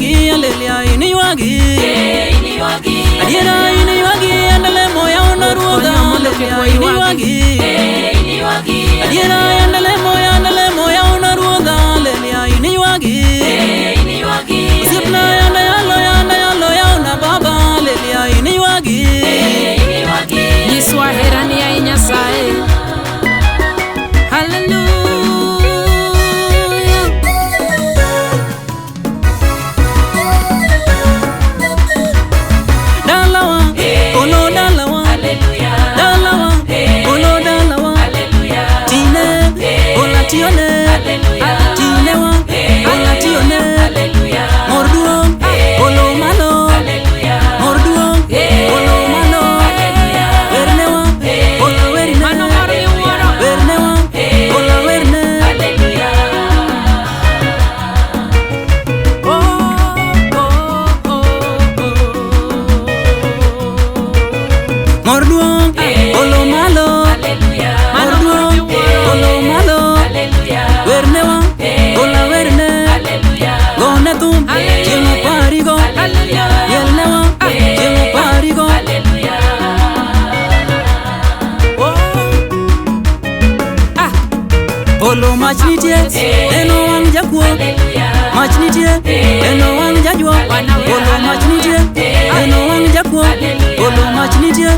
iniywagi, aleluya iniywagi. Adiera iniywagi, andale moya ona ruodha, Konyo mondo kik aleluya waywagi. iniywagi. Adiera andale moya, andale moya ona ruodha, aleluya iniywagi. Osiepna yanda yalo, yanda yalo yaona baba, aleluya iniywagi. Nyiswa herani ai Nyasaye. Hallelujah. Dalawa, olo dalawa, dalawa, olo dalawa. Tine, ola tione, tinewa, ola tione. Mor duong', olo malo, mor duong', olo malo. Wernewa, ola werne. Mano mor miwuoro. Wernewa, ola werne. Oh, oh, oh, oh. Mor duong', olo malo, mor Mano mor duong', miwuoro. olo malo. Wernewa, ola werne. Gone thum, chieng' oparigo. Hallelujah. Yelnewa, chieng' oparigo. Oh. Ah. Polo mach nitie, eno wang' jakuo. Mach nitie, eno wang' jajuok. Polo mach nitie, eno wang' jakuo. Polo mach nitie,